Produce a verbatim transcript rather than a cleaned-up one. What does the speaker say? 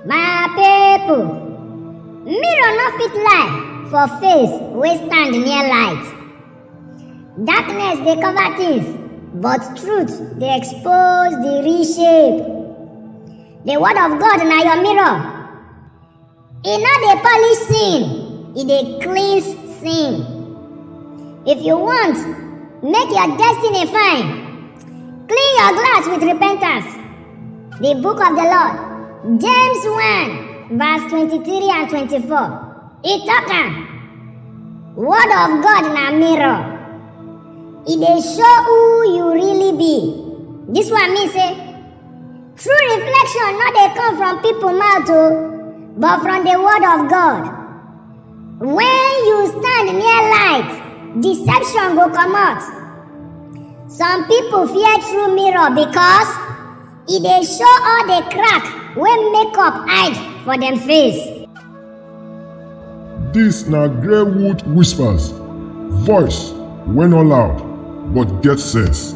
My people, mirror no fit lie for face wey stand near light. Darkness dey cover things, but truth dey expose the real shape. The word of God na your mirror. E no dey polish sin, e dey cleanse sin. If you want make your destiny fine, clean your glass with repentance. The book of the Lord, James one, verse twenty-three and twenty-four. E talk am, word of God na mirror. E dey show who you really be. This one mean say true reflection no dey come from people mouth o, but from the word of God. When you stand near light, deception go comot. Some people fear true mirror because e dey show all the crack wey makeup hide for dem face. Dis na Greywood Whispers, voice wey no loud but get sense.